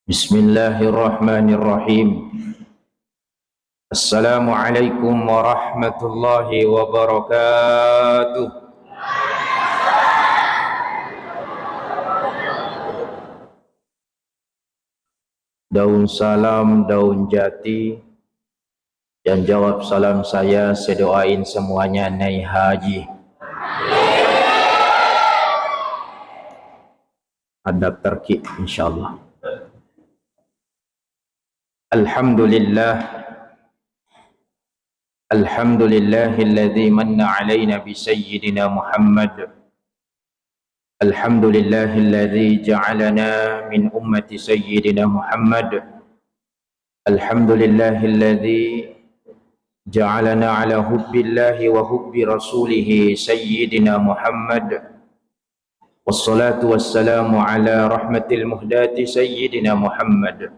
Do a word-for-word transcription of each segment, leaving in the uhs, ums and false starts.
Bismillahirrahmanirrahim. Assalamualaikum warahmatullahi wabarakatuh. Daun salam, daun jati, yang jawab salam saya, saya doain semuanya naik haji. Ada terkik, insyaallah. Alhamdulillah. Alhamdulillahilladzi manna alaina bi sayyidina Muhammad. Alhamdulillahilladzi ja'alana min ummati sayyidina Muhammad. Alhamdulillahilladzi ja'alana ala hubbillahi wa hubbi rasulihi sayyidina Muhammad. Wassalatu wassalamu ala rahmatil muhdati sayyidina Muhammad.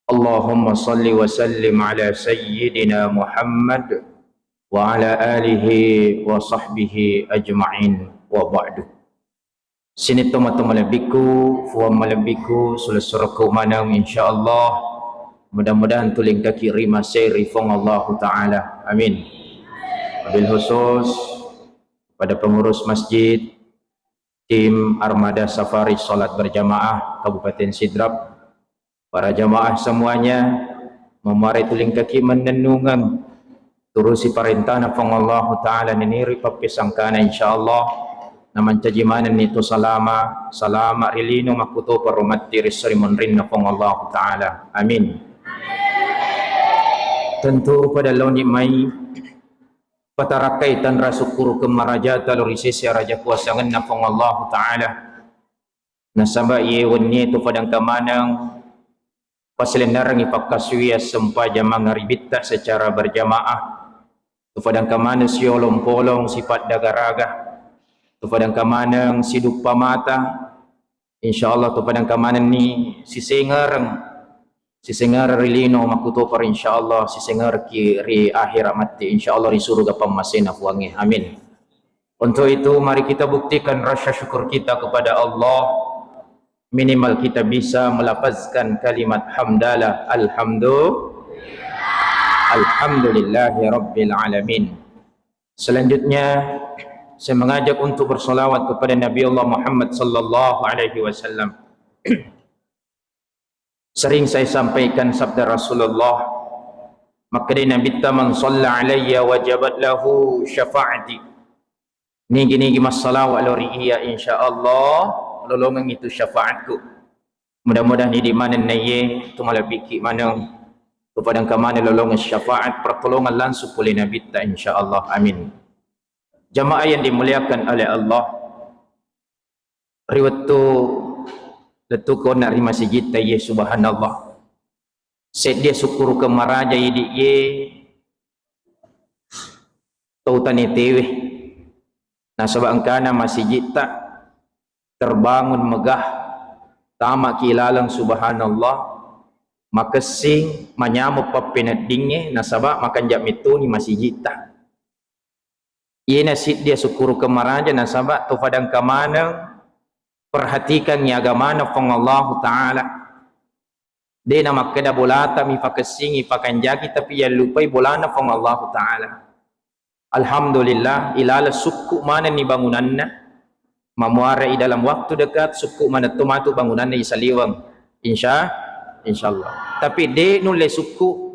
Allahumma salli wa sallim ala sayyidina Muhammad wa ala alihi wa sahbihi ajma'in, wa ba'du. Sining tomatoa malebbiku, fuang malebbiku, sulessurukku maneng, insyaallah. Mudah-mudahan tulingkaki ri masei ri Fuang Allahu Ta'ala. Amin. Wabil khusus pada pengurus masjid, tim Armada Safari Salat Berjamaah Kabupaten Sidrap, para jamaah semuanya, mamuare tulingkaki mannennungeng, turusi parentana Fuang Allahu Ta'ala, neniri pappesangkana, insyaallah, namancaji manenni to salama, salama ri lino makkutoparo matti ri esso ri monrinna Fuang Allahu Ta'ala. Amin. Tentu pada laoni mai patarakkai tanra sukkurukeng marajata lao ri sese araja kuasangenna Fuang Allahu Ta'ala. Nasaba iye wennie to padangka maneng pasilennerengngi pakkasuwiyang sempajang mangaribitta secara berjamaah. To padangka maneng siolong-polong sipaddagaraga. To padangka maneng siduppa mata. Insyaallah to padangka manenni sisengereng, sisengereng ri lino makkutoparo, insyaallah sisengerengki ri akhirat matti, insyaallah ri suruga pammasena Fuangnge. Amin. Untuk itu, mari kita buktikan rasa syukur kita kepada Allah. Minimal kita bisa melafazkan kalimat hamdalah, alhamdu-, alhamdulillahi rabbil alamin. Selanjutnya, saya mengajak untuk bersalawat kepada Nabi Allah Muhammad sallallahu alaihi wasallam. Sering saya sampaikan sabda Rasulullah, makkedai Nabitta, "Man shalla alayya wajabat lahu syafa'ati." Nigi-nigi massalawa lao ri iyya, insyaallah lolongeng itu syafaatku. Mudah-mudahan idi maneng naiye, tu malebbiki maneng, tu padangka maneng lolongeng syafaat pertolongan langsung pole Nabitta, insyaallah. Amin. Jamaah yang dimuliakan oleh Allah, ri wettu lettuko onna ri masijitta iye, subhanallah, seddi sukkurukeng maraja idi iye tau tanetewe. Nasaba engkana masijitta terbangun megah, tamaki laleng, subhanallah, makessing, manyameng pappeneddingnge, nasaba makanja mettoni masijitta. Iyena siddi sukkurukeng maraja, nasaba to padangka maneng perhatikangngi agamana Fuang Allahu Ta'ala. De namakkeda bolata mifakessingi, fakanjaki, tapi yallupai bolana Fuang Allahu Ta'ala. Alhamdulillah, ilaleng sukku manenni bangunanna, mamuare i dalam waktu dekat sukku manetto matu bangunanna isaliweng. Insya, insyaallah. Tapi de nulle sukku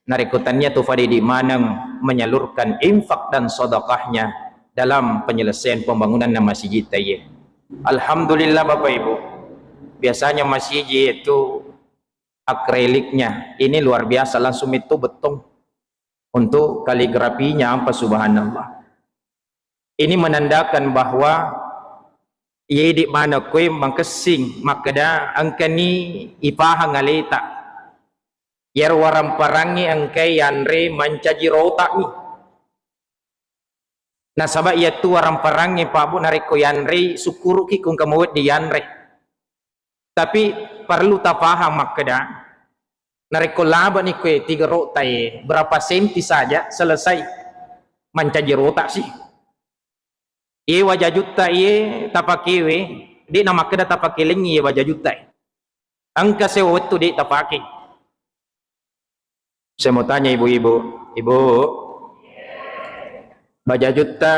narekko tania to fadidi maneng menyalurkan infak dan sedekahnya dalam penyelesaian pembangunan masjid taiye. Alhamdulillah Bapak Ibu, biasanya masjid itu akriliknya ini luar biasa, langsung itu beton untuk kaligrafinya apa, subhanallah. Ini menandakan bahwa iye idi maneng koe makessing makkeda engkani ipahang aleta. Iyaro waramparangnge engkai yanre mancaji rotami. Nasaba iyatu waramparangnge, Pak Bu, narekko yanrei sukkuruki kungka maweddi yanre. Tapi perlu tapahang makkeda, narekko labani koe tiga rotae, berapa senti saja selesai mancaji rota sih. Iye wajajutta iye tapakewe, de namakkeda tapakelengngi iye wajajutta e. Engka sewa wettu de' tapake. Saya mau tanya ibu-ibu, ibu, bajajutta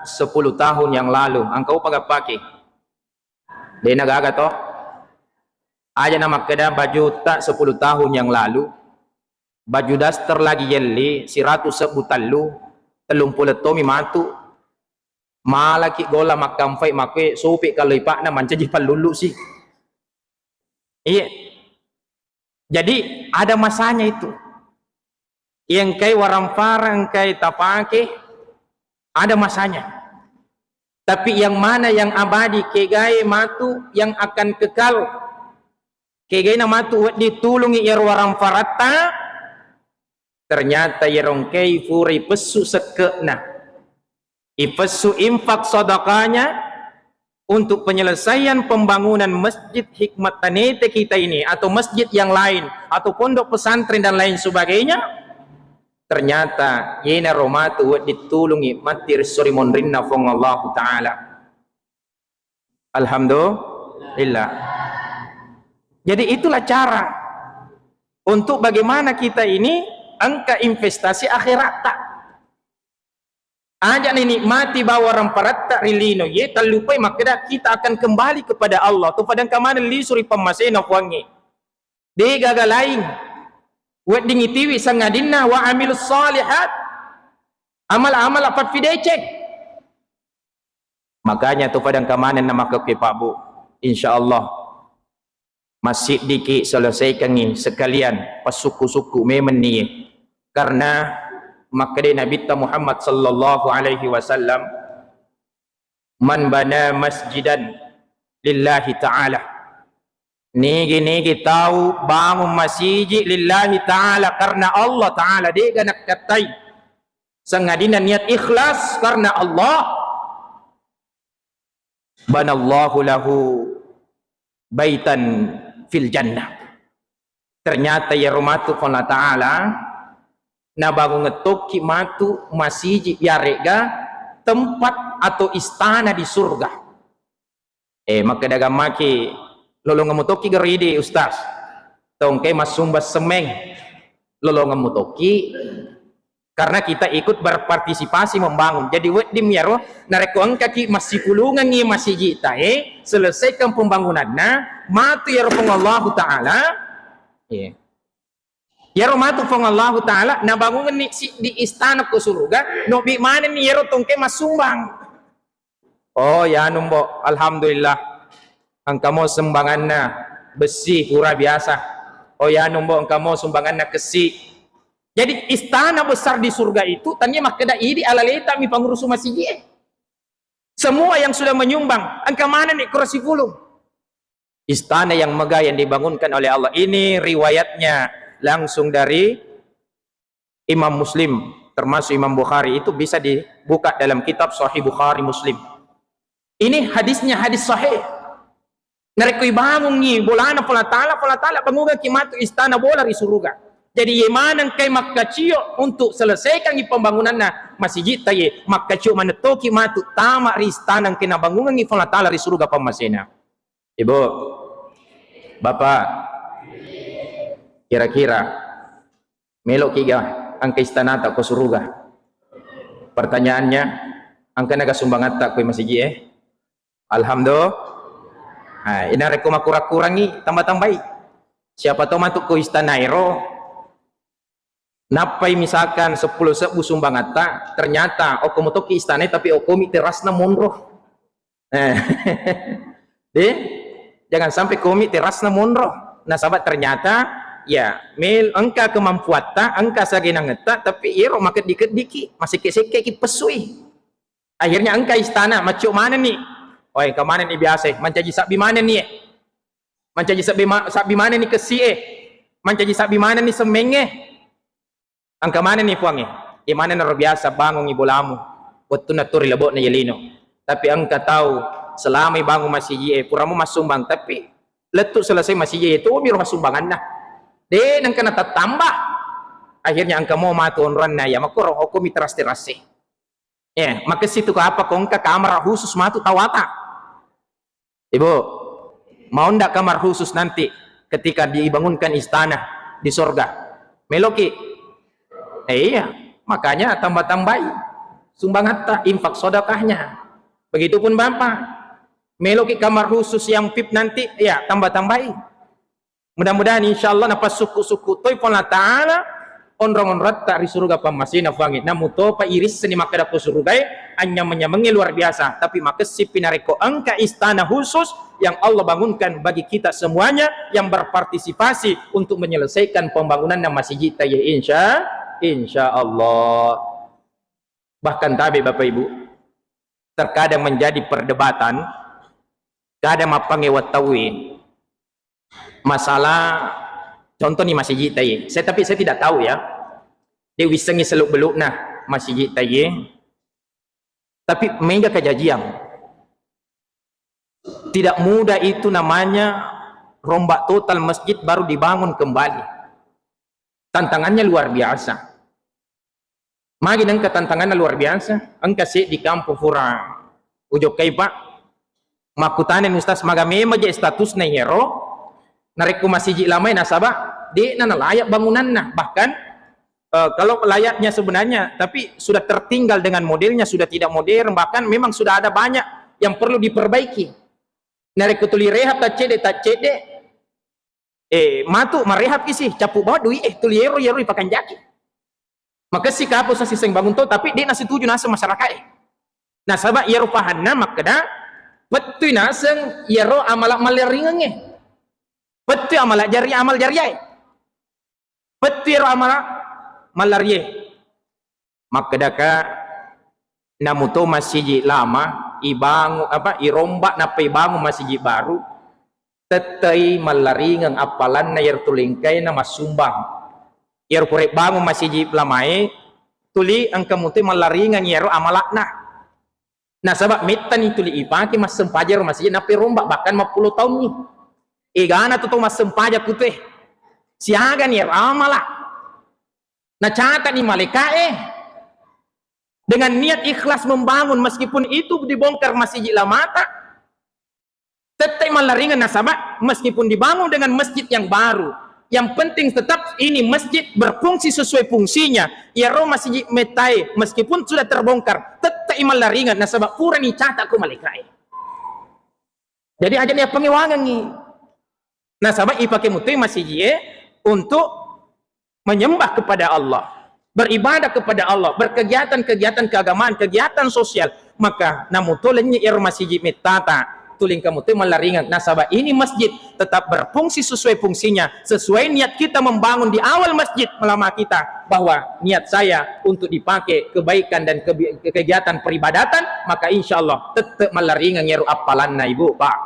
sepuluh tahun yang lalu, engka upa gappake? De' nagaga to? Aja' na makkeda bajutta sepuluh tahun yang lalu, baju daster lagi yelli, siratu sebbu tallu, tellung pole tomi matu, malaki golla makkampai makkue, sopi kallo ipa'na mancaji pallullu si. Iya. Jadi ada masanya itu. Yang kai waramparang, kai tapake, ada masanya. Tapi yang mana yang abadi, kegae matu yang akan kekal, kegae na matu wedding tulungi iyaro waramparatta, ternyata iyaro engkai pura ipessu sekke'na, ipessu infak sedekahnya untuk penyelesaian pembangunan masjid hikmat tanete kita ini, atau masjid yang lain, atau pondok pesantren dan lain sebagainya, ternyata yenaro matu wedding tulungi matti ri sori monrinna Puang Allahu Ta'ala. Alhamdulillah. Jadi itulah cara untuk bagaimana kita ini engka investasi akhiratta. Aja' ninikmati bawang waramparatta ri lino ye, tallupai makkeda kita akan kembali kepada Allah. Tu padangka maneng lisu ri pammasena Puangnge. De' gaga laing. Wedding itiwi sangadinna wa amilus shalihat. Amal-amal apa fideceng. Makanya tu padangka maneng na makkekue Pak Bu. Insya Allah. Massiddiki selesaikangi sekalian, passukku-sukku memeng nie. Karena makkeda Nabitta Muhammad sallallahu alaihi wasallam, "Man bana masjidan lillahi ta'ala." Nigi-nigi tau bangun masiji lillahi ta'ala, karena Allah Ta'ala, de'ga nakkattai. Sangadinna niat ikhlas karena Allah, banallahu lahu baitan fil jannah. Ternyata iyaro matu Puang Allah Ta'ala nabangun tokki matu masiji yarega tempat atau istana di surga. Eh, makkeda gammaki, lolongeng mutokki garo idi, Ustaz. Tongke massumbang semmeng. Lolongeng mutokki. Karena kita ikut berpartisipasi membangun. Jadi wedding iyaro, narekko engkaki massipulungengngi masiji tae, selesaikan pembangunanna, matu iyaro Puang Allahu Ta'ala. Iya. Iyaro matu Puang Allahu Ta'ala nabangungenni siddi istana ko suruga, nobbi manenni iyaro tongke massumbang. Oh, yanu, Mbo, alhamdulillah. Engka mo sumbanganna bessi pura biasa. Oh, yanu, Mbo, engka mo sumbanganna kessi. Jadi istana besar di surga itu tania makkeda idi alaleta mi pangurusu masiji e. Semua yang sudah menyumbang, engka manenni kura sipulung. Istana yang megah yang dibangunkan oleh Allah. Ini riwayatnya langsung dari Imam Muslim, termasuk Imam Bukhari, itu bisa dibuka dalam kitab Sahih Bukhari Muslim. Ini hadisnya hadis sahih. Narekko ibangungngi bolana Puang Allah Ta'ala, Puang Allah Ta'ala bangungekki matu istana bola ri suruga. Jadi ye maneng kai makkacio untuk selesaikangngi pembangunanna masiji taye, makkacio manettoki matu tama ri istana engka nabangungengngi Puang Allah Ta'ala ri suruga pammasena. Ibu, Bapak, kira-kira meloki ga engka istanata ko suruga? Pertanyaannya, engka naga sumbangatta ko masiji e? Alhamdulillah. Nah, ina rekko makurang-kurangi, tambah-tambahi. Siapa tahu matu ko istana ero, nappai misalkan seppulo sebbu sumbangatta, ternyata okko motokki istana tapi okkomi terasna monro. Eh. Deh, jangan sampai komi terasna monro. Nasaba ternyata ya mel engka kemampuatta, engka sagenangetta, tapi ero makeddi-keddiki, masekke-sekkeki pessui. Akhirnya engka istana, maccio manenni. Oi, engka manenni biasa, mancaji sabbi manenni, eh. Mancaji sabbi ma-, sabbi manenni kessi e. Mancaji sabbi manenni semmeng e. Engka manenni Puangnge. Iya manenna ro biasa bangungngi bolamu. Wettunna tu ri lebo'na ye lino. Tapi engka tau selama bangung masiji e, puramo massumbang, tapi lettu selesai masiji e, tomi ro massumbanganna. De nengka natattambah. Akhirnya engka mo matu onroanna, ya makkoro okkomi teras-terase. Eh, makessi tu kapang ko engka kamar khusus matu tawata. Ibu, mau ndak kamar khusus nanti? Ketika dibangunkan istana di sorga, meloki. Eh, iya, makanya tambah-tambahi sumbangatta, infak sedekahnya. Begitupun Bapak, meloki kamar khusus yang vip nanti, ya, tambah-tambahi. Mudah-mudahan, insya Allah, napassukku-sukku toi Puang Allah Ta'ala onrong-onrotta ri suruga pammasena Puangnge. Namutopa irissenni makkeda ko surugae, anyameng-nyamengnge luar biasa. Tapi makessippi narekko engka istana khusus yang Allah bangunkan bagi kita semuanya, yang berpartisipasi untuk menyelesaikan pembangunanna masijitta ye, insya, insya Allah. Bahkan tabe, Bapak Ibu, terkadang menjadi perdebatan, kadang mappangewa tauwe masalah, contoh nih, masijitta ye. Saya, tapi saya tidak tahu ya. De wissengngi seluk-belukna masijitta ye. Tapi mega kejadian. Tidak mudah itu namanya rombak total masjid baru dibangun kembali. Tantangannya luar biasa. Magi nengka tantanganna luar biasa, engka seddi kampung pura ujokkai, Pak. Makkutanani Ustaz, maga memang je statusna iyaro, narekko masiji lamae, nasaba de'na nalayak bangunanna. Bahkan, eh, kalau layaknya sebenarnya, tapi sudah tertinggal dengan modelnya, sudah tidak modern, bahkan memang sudah ada banyak yang perlu diperbaiki. Narekko tuli rehab taccedde-taccedde, eh, matu marehab ki si, cappu bawa dui, eh, tuli ero, ero ipakanjaki. Makessi kapang sasiseng bangun to, tapi de' nasituju naseng masyarakat e. Nasaba iyaro pahanna makkeda, pettui naseng iyaro amala mallaringengnge. Pettui amala jari, amal jariah e. Pettui iyaro amala mallarie. Makkedaka, namuto masiji lama, ibangu-, apa, irombak nappa ibangun masiji baru, tettei mallaringeng appalanna iyaro tulingkaina massumbang. Iyaro pura bangun masiji lamae, tuli engka muto mallaringeng iyaro amalakna. Nasaba mettani tuli ipake massempajang ro masiji nappa irombak, bahkan mappulo taunni. Egana tu tau massempajang kutue. Siagani iyaro amala. Nacatani malaikae dengan niat ikhlas membangun, meskipun itu dibongkar masiji lamata, tettai mallaringeng, nasaba meskipun dibangun dengan masjid yang baru, yang penting tetap ini masjid berfungsi sesuai fungsinya. Iyaro masiji mettae meskipun sudah terbongkar, tettai mallaringeng, nasaba purani cata ko malaikae. Jadi aja ni appangewangengngi. Nasaba ipake mutoi masiji e untuk menyembah kepada Allah, beribadah kepada Allah, berkegiatan-kegiatan keagamaan, kegiatan sosial, maka namuto lennye ero masiji mettata, tulingka mutoi mallaringeng. Nasaba ini masjid tetap berfungsi sesuai fungsinya, sesuai niat kita membangun di awal masjid melama kita, bahwa niat saya untuk dipakai kebaikan dan kebi-, kegiatan peribadatan, maka insya Allah tetap mallaringeng ero appalanna, Ibu, Pak.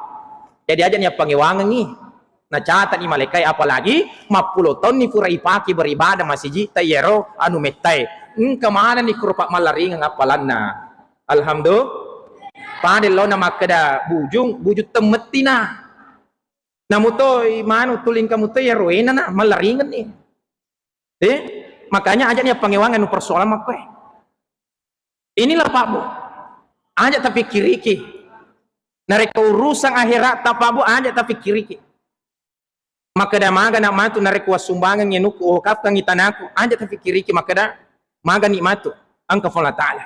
Jadi aja ni appangewangengngi. Nacatani malaikae, apalagi mappulo taunni pura ipake beribadah masiji ta iyaro anu mettae. Engka manenni kurupa mallaringeng appalanna. Alhamdulillah. Pada laona makkeda bujung, bujung temmettina. Namutoi manu tulingka mutoi iyaro enana mallaringenni. Eh, makanya aja ni appangewangengngi persoalan makkoe. Inilah, Pak Bu. Aja tapikkiriki. Narekko urusan akheratta, Pak Bu, aja tapikkiriki. Makkeda maga na matu narekko wassumbangengngi anukku, uhokafkangngi tanaku, aja tapikkiriki makkeda magani matu engka Puang Allah Ta'ala.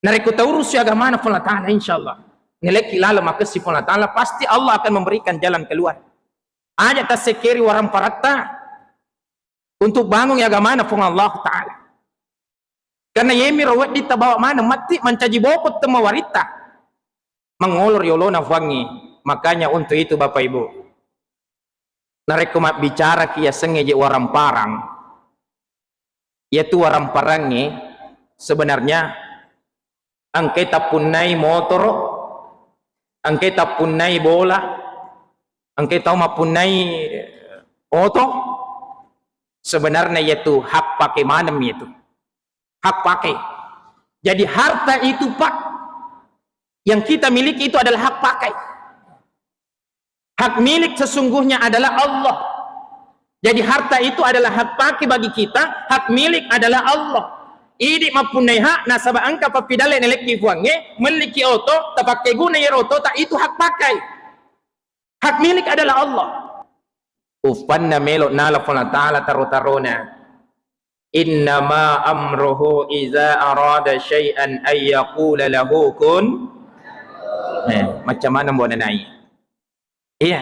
Narekko taurusi agamana Puang Allah Ta'ala, insya Allah nalekki laleng makessi Puang Allah Ta'ala, pasti Allah akan memberikan jalan keluar. Aja tassekkeri waramparatta untuk bangun agamana Puang Allah Ta'ala. Karena yemiro wedding tabawa maneng matti mancaji bokong temmawaritta. Mangolo ri olona Puangnge. Makanya untuk itu, Bapak Ibu, narekko mabbicaraki yasengnge je waramparang, iyatu waramparangnge sebenarnya engkai tappunnai motoro, engkai tappunnai bola, engkai tau mappunnai oto, sebenarnya iyatu hak pakai maneng iyatu. Hak pakai. Jadi harta itu, Pak, yang kita miliki itu adalah hak pakai. Hak milik sesungguhnya adalah Allah. Jadi harta itu adalah hak pakai bagi kita, hak milik adalah Allah. Idi mappunnai hak, nasaba engka pappidalle nalekki Puangnge, melliki oto, tapakkeguna iyaro otota, itu hak pakai. Hak milik adalah Allah. Uffanna melo nala Puang Allah Ta'ala taro-tarona. Innama amruhu iza arada syai'an ayyakula lahu kun. Eh, macam mana mbok nanai? Iya.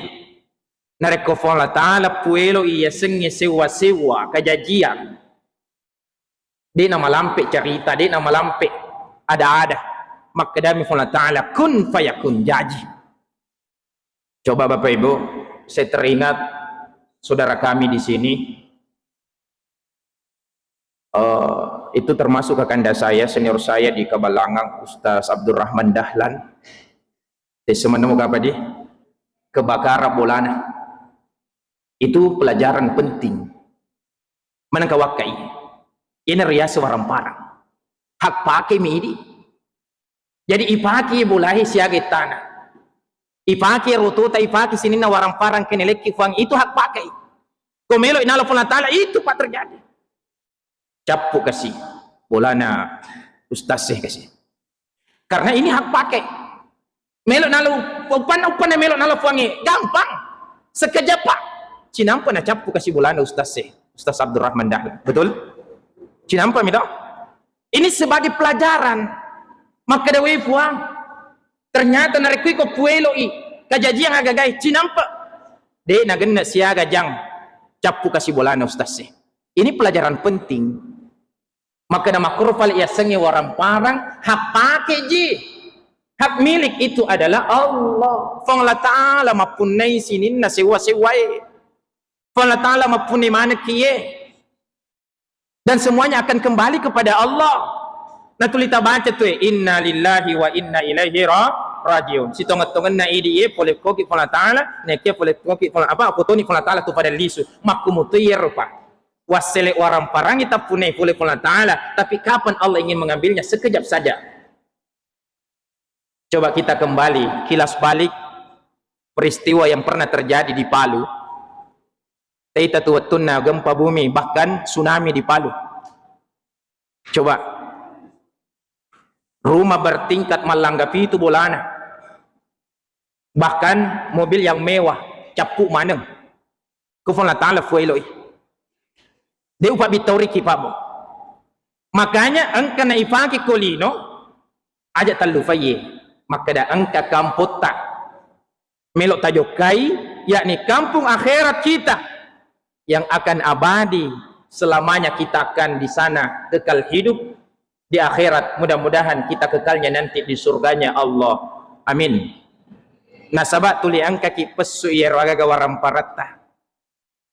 Narekko Puang Allah Ta'ala puelo iyasengnge sewa-sewa kajajiang, de' namalampe carita, de' namalampe ada-ada. Makkedami Puang Allah Ta'ala, kun fayakun, jaji. Coba Bapak Ibu, saya teringat saudara kami di sini, eh, itu termasuk kakanda saya, senior saya di Kabalangang, Ustaz Abdurrahman Dahlan. Tessa menemu apa di? Kebakaran bolana. Itu pelajaran penting. Manengka wakkai. Ini riaseng waramparang. Hak pakai mi idi. Jadi ipake bolae siaga ittana. Ipake rotota, ipake sininna waramparang kenelekki Puang, itu hak pakai. Ko melo inala Puang Allah Ta'ala, itu pak terjadi. Cappu kasi bolana ustaz e kasi. Karena ini hak pakai. Melo nalo uppanna, uppanna melo nalo Puangnge, gampang. Sekejap, Pak. Cinampa nacappu kasi bolana ustaz e, Ustaz Abdurrahman Dahlan. Betul? Cinampa mi to? Ini sebagai pelajaran. Makkeda, "Wei Puang, ternyata narekko iko pueloi kajajiang agagai, cinampa." De' nagenne siaga jang cappu kasi bolana ustaz e. Ini pelajaran penting. Makkeda makkoro pale yasengnge waramparang, hak pake ji. Hak milik itu adalah Allah. Puang Allah Ta'ala mappunnai sininna sewa-sewae. Puang Allah Ta'ala mappunnai manekki ye. Dan semuanya akan kembali kepada Allah. Natuli tabaca tu e, "Inna lillahi wa inna ilaihi ra-, rajiun." Sitongeng-tongenna idi ye pole koki Puang Allah Ta'ala, nekke pole koki Puang, apa, kotoni Puang Allah Ta'ala tu pada lisu. Makkumutu ye rupa. Wassele waramparang tappunnai pole Puang Allah Ta'ala, tapi kapan Allah ingin mengambilnya? Sekejap saja. Coba kita kembali, kilas balik peristiwa yang pernah terjadi di Palu. Taita tu wettunna gempa bumi, bahkan tsunami di Palu. Coba, rumah bertingkat mallangga pitu bolana. Bahkan mobil yang mewah, cappu maneng. Ko Puang Allah Ta'ala fueloi. De' upabbittauriki, Pak, Bu. Makanya engka na ipake ko lino, aja tallufaie. Makkeda engka kampotta melo tajokkai, yakni kampung akhirat kita yang akan abadi selamanya, kita akan di sana kekal hidup di akhirat. Mudah-mudahan kita kekalnya nanti di surganya Allah. Amin. Nasaba tuli engkaki pessu iyaro agaga waramparatta.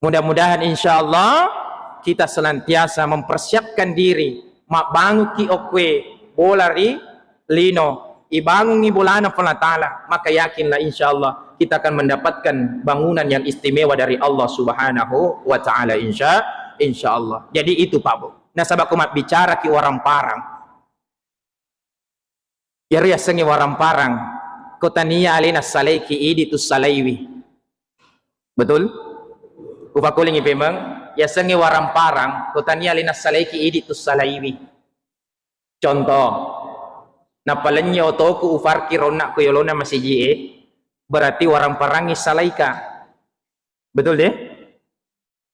Mudah-mudahan, insya Allah, kita senantiasa mempersiapkan diri, mabbanguki okkoe bola ri lino, ibangungi bolana Puang Allah Ta'ala, maka yakinlah, insya Allah, kita akan mendapatkan bangunan yang istimewa dari Allah Subhanahu wa Ta'ala, insya, insya Allah. Jadi itu, Pak, Bu. Nasaba ko mabbicara ki waramparang, iyaro yasengnge waramparang, ko tania alena salaiki idi tu salaiwi. Betul? Upakulingi pemeng, yasengnge waramparang, ko tania alena salaiki idi tu salaiwi. Contoh, napalennye otoku ufarki ronna ko yolona masiji e, berarti waramparangngi salaika. Betul deh?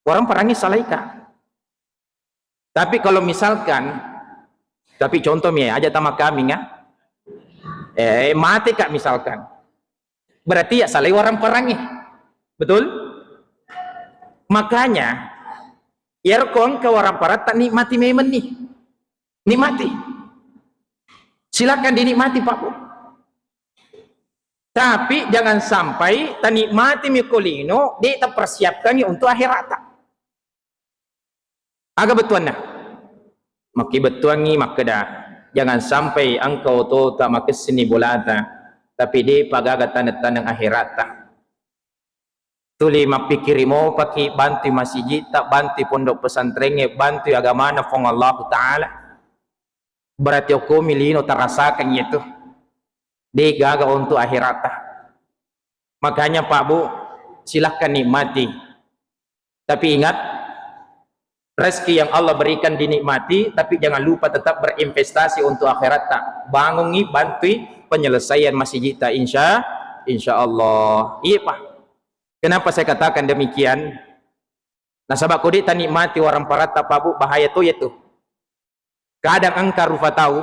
Waramparangngi salaika. Tapi kalau misalkan, tapi contoh mi, aja tama kami nga, eh, mati kak misalkan, berarti ya salai waramparangngi. Betul? Makanya, iyaro ko engka waramparatta nikmati memeng ni. Nikmati. Silakan dinikmati, Pak, Bu. Tapi jangan sampai tanikmati mi ko lino, de' tapersiapkangi untuk akhirata. Aga bettuanna? Makkibettuangngi makkeda, jangan sampai engka otota makessini bolata, tapi de' pagaga taneng-taneng akhirata. Tuli mappikiri mopaki, bantui masijitta, bantui pondok pesantrengnge, bantui agamana Puang Allahu Ta'ala. Berarti okkomi lino tarasakang iyatu. De' gaga untuk akhirata. Makanya, Pak, Bu, silahkan nikmati. Tapi ingat, rezeki yang Allah berikan dinikmati, tapi jangan lupa tetap berinvestasi untuk akhiratta. Bangungi, bantui penyelesaian masijitta, insya, insya Allah. Iya, Pak. Kenapa saya katakan demikian? Nasaba ko de' tanikmati waramparatta, Pak Bu, bahaya to iyatu. Kadang engka rufa tau,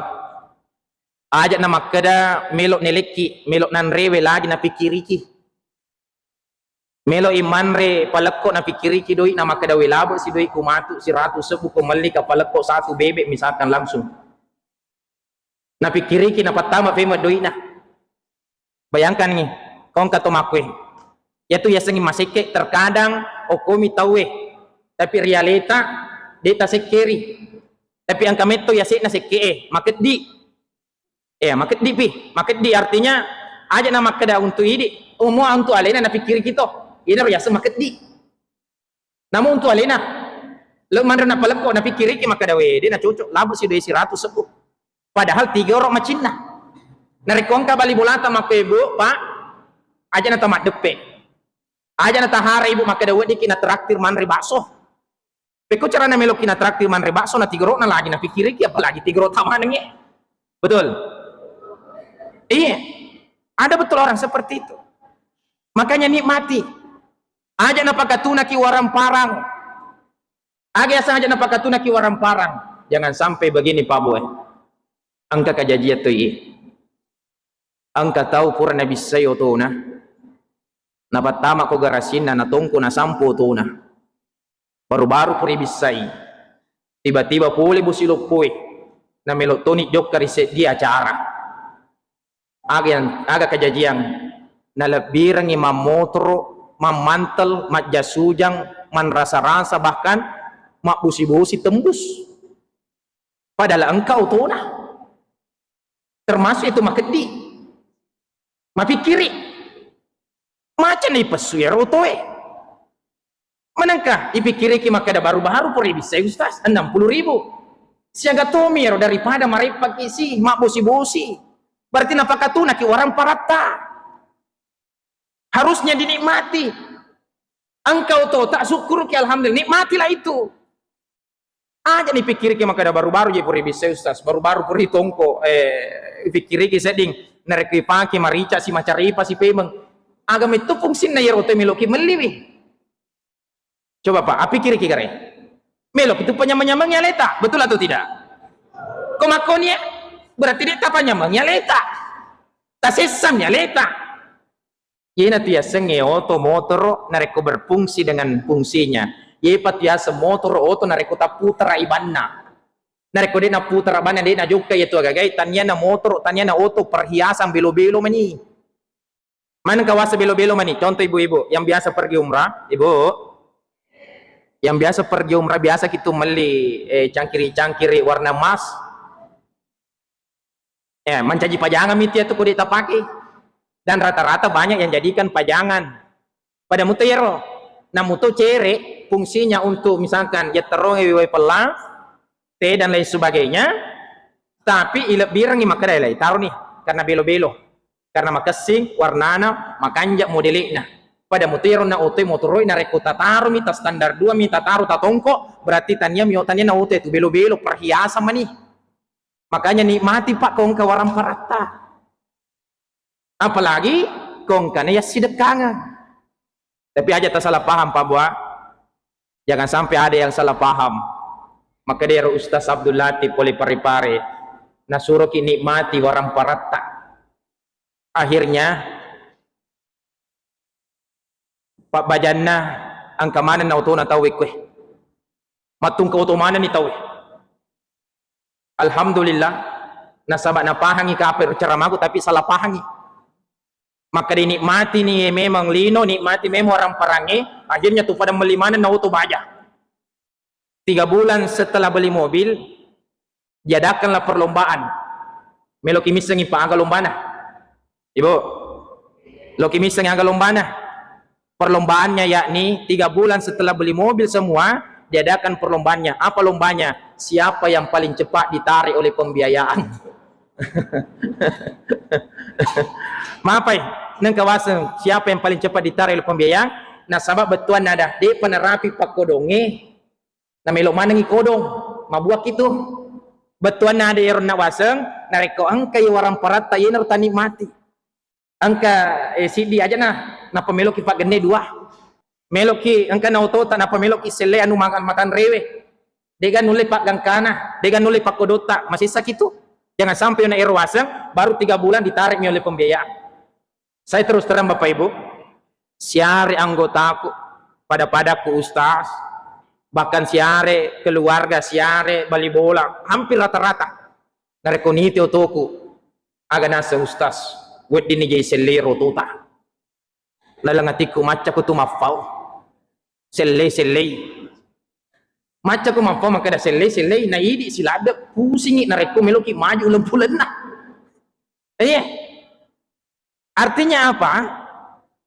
aja' na makkeda melo' nelekki, melo' nanrewe lagi napikkiriki. Melo' i manre palekko napikkiriki doi'na, makkeda we labe' si doi'ku matu siratu sebbu ko melli ka palekko satu bebek misalkan langsung. Napikkiriki napattama pemeng doi'na. Bayangkanni, ko engka to makkoe. Iyatu yasengnge masekke', terkadang okkomi tauwe, tapi realita de' tasekkeri. Tapi engka metto yase'na sekke'e, makeddi. Iya, makeddi pi, makeddi artinya aja' na makkeda untu' idi', oh, mua untu' alena napikkiriki to. Inaro yaseng makeddi. Namu untu' alena, le' manre napalekko, napikkiriki makkeda, "We, de' nacocok, labu' si doe' siratu sebbu." Padahal tiga oro' macinna. Narekko engka bali bolata makko, Ibu, Pak, aja' na tamaddeppe'. Aja' na tahara, Ibu, makkeda, "Weddikki natraktir manre bakso." Pekko carana melokki natraktir manre bakso, na tiga oro'na lagi napikkiriki, apalagi tiga oro' tamanengnge. Betul? Iya. Ada betul orang seperti itu. Makanya nikmati. Aja' napakatunaki waramparang. Aga yaseng aja' napakatunaki waramparang. Jangan sampai begini, Pak Bu, eh. Engka kajajiang to iye. Engka tau pura nabissai otona. Napattama ko garasinna, natongko, nasampo otona. Baru-baru pura ibissai. Tiba-tiba pole bosi loppoe. Namelo' toni jokka ri seddie acara. Aga yang, aga kajajiang, nalebbirengngi mammotoro', mammantel, majjasujang, manrasa-rasa, bahkan mabbosi-bosi tembus. Padahal engka otona. Termasuk itu makeddi. Mapikkiri. Macam ipessu iyaro otoe. Manengka ipikkiriki makkeda, "Baru-baru pura ibissai, Ustaz, enam puluh ribu." Siaga tomi ero daripada mareppaki si, mabbosi-bosi. Berarti napakatunaki waramparata. Harusnya dinikmati. Engka otota, sukkuruki, alhamdulillah, nikmatilah itu. Aja' nipikkiriki makkeda, "Baru-baru je pura ibissai, Ustaz, baru-baru pura itongko." Eh, ipikkiriki sedding, narekko ipake marica si, macaripa si pemeng. Aga metto fungsinna iyaro otoe meloki melliwi. Coba, Pak, apikkiriki gare. Meloki tu panyameng-nyamengi aleta, betul atau tidak? Ko makkoni, eh, berarti de' tapanyamengi aleta. Tasessami aleta. Iyanatu yasengnge oto, motoro, narekko berfungsi dengan fungsinya. Iyapa tu yaseng motoro, oto, narekko tapputara i banna. Narekko de' napputara banna, de' najokka iyatu agagai, taniana motoro, taniana oto, perhiasan belo-belo mani. Maneng kawasa belo-belo mani. Contoh ibu-ibu yang biasa pergi umrah, ibu, yang biasa pergi umrah, biasa kitu melli, eh, cangkiri-cangkiri warna emas. Eh, mancaji pajangan mi tiatu ko de' tapake. Dan rata-rata banyak yang jadikan pajangan. Pada muto iyaro. Namuto cere fungsinya untuk misalkan yatterongnge wae pella, teh dan lain sebagainya, tapi ilebbirengngi makkeda, "Lai taro ni, karena belo-belo, karena makessing warnana, makanja' modele'na." Pada muto iyaro na otoe, motoroi, narekko tatarumi, ta standar dua mi, tataro, tatongko, berarti taniami, taniana otoe tu belo-belo, perhiasan mani. Makanya nikmati, Pak, ko engka waramparatta. Apalagi ko engkana yassidekkangeng. Tapi aja' tasalah paham, Pak Bu. Jangan sampai ada yang salah paham. Makkeda ero Ustaz Abdul Latif pole Parepare, nasuroki nikmati waramparatta. Akhirnya, pabbajanna engka manenna otona tauwe kue. Mattungka oto manenni tauwe. Alhamdulillah, nasaba' napahangi kape' ro ceramaku, tapi salah pahangi. Makkeda nikmati ni memang lino, nikmati memang waramparangnge, akhirnya tu pada melli manenna oto baja. Tiga bulan setelah beli mobil, diadakanlah perlombaan. Meloki missengi, Pak, aga lombana? Ibu, loki missengi aga lombana? Perlombaannya yakni tiga bulan setelah beli mobil semua, diadakan perlombaannya. Apa lombanya? Siapa yang paling cepat ditarik oleh pembiayaan? Mapai, nengka waseng siapa yang paling cepat ditarik oleh pembiayaan? Nasaba' bettuanna ada, de'pa narapi pakkodongnge, namelo' manengi kodong, mabuakki tu. Bettuanna ada iyaro nawaseng, narekko engkai waramparatta, iyanaro tanikmati. Engka, eh, siddi aja' na, nappa meloki paggenne dua. Meloki engka na otota, napa meloki selle anu makan, makan rewe. Dega nulle paggangkana, dega nulle pakkodotta, masessaki tu. Jangan sampai na ero waseng, baru tiga bulan ditarik mi oleh pembiayaan. Saya terus terang Bapak Ibu, siare anggotaku, pada-padaku ustaz, bahkan siare keluarga, siare bali bola, hampir rata-rata. Narekko niti otoku, aga naseng ustaz, wedding ni jai sellero tota. Laleng atikku maccaku tu maffau. Sellei, sellei. Maccaku maffau makkeda sellei, sellei, na idi siladde pusingi narekko meloki maju lempulenna. Iya. Artinya apa?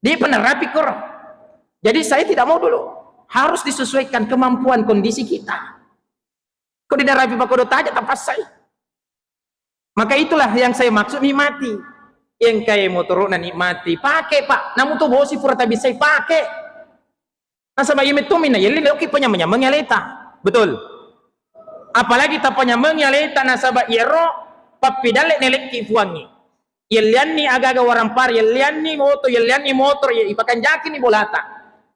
Dia pernah rapi koro. Jadi saya tidak mau dulu. Harus disesuaikan kemampuan kondisi kita. Kok tidak rapi pakodo taja tapassai. Maka itulah yang saya maksud nikmati. Yang kayak motorona nikmati, pakai Pak. Namu tu bosi pura tabisai pakai. Nasaba iya metto minna yelli leoki panyameng-nyameng aleta. Betul. Apalagi tapanyameng aleta nasaba iyaro pappidalle nelekki puangngi. Yellianni aga-aga warampara, yellianni moto, yellianni motor, ye ipakanjakini bolata.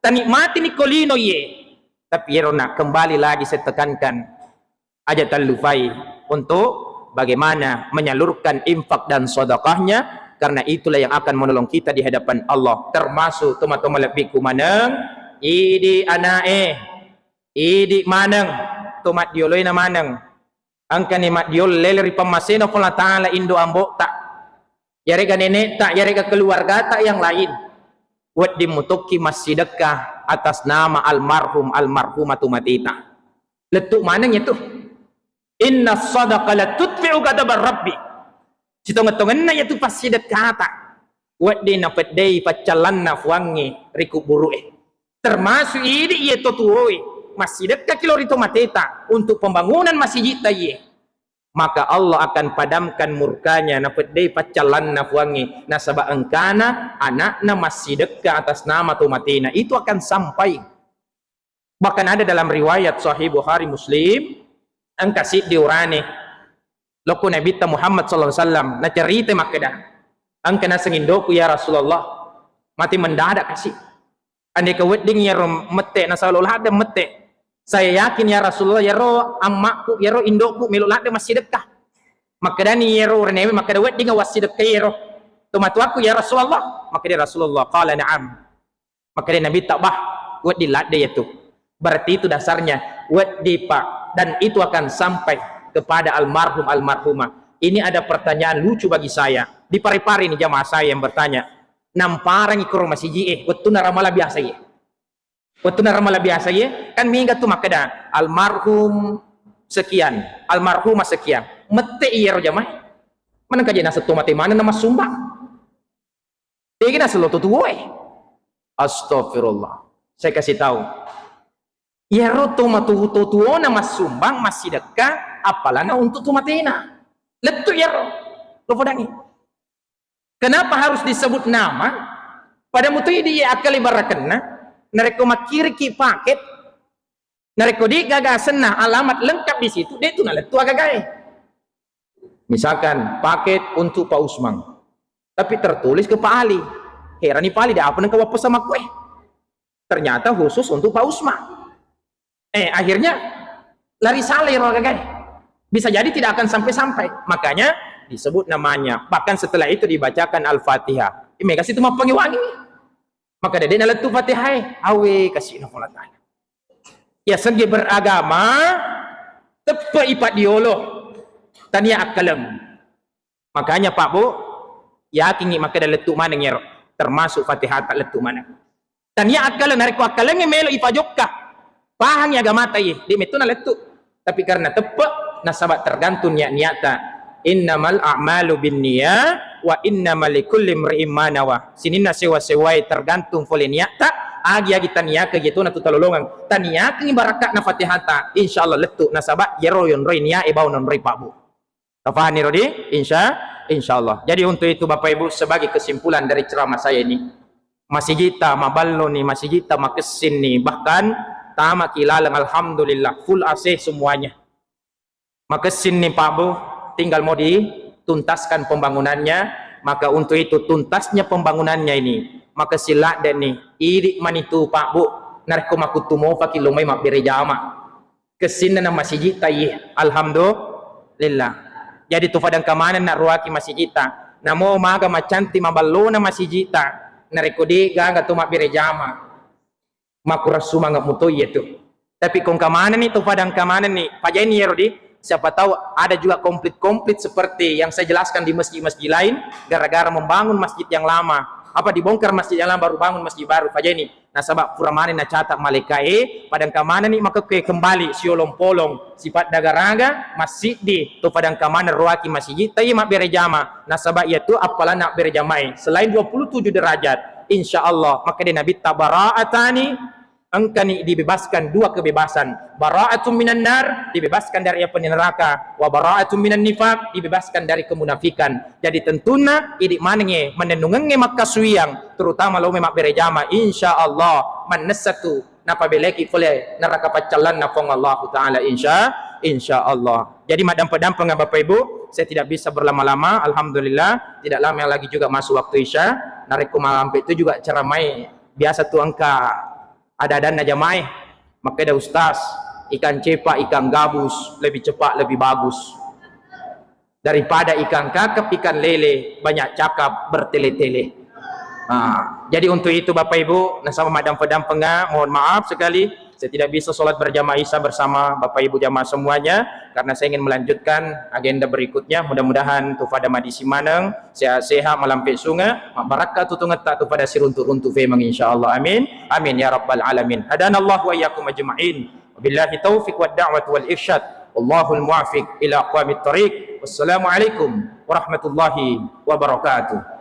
Tanikmatini ko lino iye. Tapi iyaro nak kembali lagi saya tekankan, aja tallupai untuk bagaimana menyalurkan infak dan sedekahnya, karena itulah yang akan menolong kita di hadapan Allah, termasuk toma-toma lebbiku maneng, idi anae, idi maneng, to maddioloina maneng. Engkani maddiolo lele ri pammasena Puang Allah Ta'ala indo ambo'ta. Yarega nene'ta, yarega keluargata yang lain. Wedding mutokki massidekka atas nama almarhum, almarhumah tu mateta. Lettu maneng itu. Inna sadaqa la tutfi'u ghadabar rabbi. Sitongeng-tongenna yatu passidekkata. Wedding napeddei paccallanna Puangnge ri kuburu'e. Termasuk idi iye to tuwoe, massidekkaki lao ri to mateta untuk pembangunan masijitta iye, maka Allah akan padamkan murkanya, napeddei paccallanna Puangnge, nasaba engkana anakna massidekka atas nama to matena, itu akan sampai. Bahkan ada dalam riwayat Sahih Bukhari Muslim, engka siddi urane lokko Nabitta Muhammad sallallahu alaihi wasallam, nacerita makkeda, engka naseng indoku, ya Rasulullah, mati mendadak kasi. Andeka wedding yaro mette, nasaba lo ladde mette. Saya yakin ya Rasulullah, yaro ammakku, yaro indoku melo ladde massidekka. Makkedani yaro urenewe, makkeda, wedding wassidekka yaro tomatuakku ya Rasulullah. Makkeda Rasulullah, qala na'am. Makkeda Nabitta, bah, wedding ladde yatu. Berarti itu dasarnya, wedding Pak, dan itu akan sampai kepada almarhum almarhumah. Ini ada pertanyaan lucu bagi saya. Di Parepare ini jamaah saya yang bertanya, namparangi koro masiji e, wettunna ramala biasa ye. Wettunna ramala biasa ye, kan mega tu makkeda almarhum sekian, almarhumah sekian. Mette iyaro jamaah. Maneng kaje naseng to mate maneng na massumbang. Degi naseng lo to tuwoe. Astagfirullah. Saya kasih tahu. Iyaro to matu to tuwona massumbang, massidekka, apalana untuk to matena. Lettu iyaro. Lo podangi. Kenapa harus disebut nama? Pada mutu idi akkali barakenna, narekko makkiriki paket, narekko di gaga asenna alamat lengkap di situ, de tu nalettu agagae. Misalkan paket untuk Pak Usman, tapi tertulis ke Pak Ali. Herani Pak Ali, de apa nengka wappesan makkue? Ternyata khusus untuk Pak Usman. Eh, akhirnya lari salah ro gagai. Bisa jadi tidak akan sampai-sampai. Makanya disebut namanya. Bahkan setelah itu dibacakan Al-Fatihah. Ini kasih tu mappangi wangi. Maka dede nalettu Fatihah. Awe, kasih na Allah Ta'ala. Ya, segi beragama, teppe ipat diolo. Tania akkalem. Makanya Pak Bu, yakingngi makkeda lettu maneng ero, termasuk Fatihata lettu maneng. Tania akkaleng, narekko akkalengnge melo ipajokka, pahangngi agamata iye, de metto nalettu. Tapi karena teppe, nasaba tergantung niat-niatta. Innamal a'malu binniyat wa innama likulli imri'in ma nawa. Sininna sewa-sewae tergantung pole niatta, agi-agi taniakeng iye tona tu talolongeng. Taniakengngi barakka'na Fatihata, insyaallah lettu, nasaba yero yonroi niae bawang nonroi Pak Bu. Tafahani rodi? Insya, insya Allah. Jadi untuk itu Bapak Ibu, sebagai kesimpulan dari ceramah saya ini, masijitta maballoni, masijitta makessinni, bahkan tamaki laleng, alhamdulillah, full A C semuanya. Makessinni Pak Bu, tinggal mau dituntaskan pembangunannya. Maka untuk itu tuntasnya pembangunannya ini, makessing ladde'ni, idi manitu Pak Bu, Narekko makuttu mofaki lo mai mabbere jama. Kessinna na masijitta iye. Alhamdulillah. Jadi tu fadangka maneng na ruaki masijitta. Namo maga macanti maballona masijitta. Narekko de gaga tu mabbere jama. Makurang sumanga muto iye tu. Tapi kongka manenni tu fadangka manenni. Pajaini yero di. Siapa tahu ada juga konflik-konflik seperti yang saya jelaskan di masjid-masjid lain. Gara-gara membangun masjid yang lama. Apa dibongkar masjid yang lama baru bangun masjid baru. Pajaini. Nasaba pura maneng nacata malaikae, padangka manenni makekkoe kembali siolong-polong, sipaddagaraga, massiddi, to padangka maneng roaki masijitta iye mabbere jama, nasaba iyatu appalanna mabbere jamae, selain dua puluh tujuh derajat, insya Allah, makkeda Nabitta, bara'atani, engkani dibebaskan dua kebebasan, bara'atun minan nar, dibebaskan dari api neraka, wa bara'atun minan nifaq, dibebaskan dari kemunafikan. Jadi tentunna idi manengnge mannennungengnge makkasuwiyang, terutama lao mai mabbere jama, insya Allah mannessa tu napabeleki pole neraka paccallanna Puang Allahu Ta'ala, insya, insya Allah. Jadi maddampe-dampeng Bapak Ibu, saya tidak bisa berlama-lama, alhamdulillah tidak lama lagi juga masuk waktu Isya. Narekko malampe itu juga ceramai biasa tu engka ada-adanna jamae, makkeda ustaz, ikan cepak, ikan gabus lebih cepat, lebih bagus daripada ikan kakap, ikan lele, banyak cakap, bertele-tele. Ah, jadi untuk itu Bapak Ibu, nasaba maddampe-dampengnga, mohon maaf sekali, saya tidak bisa sholat berjamaah Isya bersama Bapak Ibu jamaah semuanya, karena saya ingin melanjutkan agenda berikutnya. Mudah-mudahan tu fada madisi maneng, sehat-sehat, malampe sunge, mabbarakka tutungetta tu fada siruntu-runtu femeng, insya Allah. Amin. Amin ya rabbal alamin. Hadanallahu wa iyyakum ajma'in. Wabillahi taufiq wad da'wat wal irsyad. Wallahul muwafiq ila aqwamit thariq. Wassalamualaikum warahmatullahi wabarakatuh.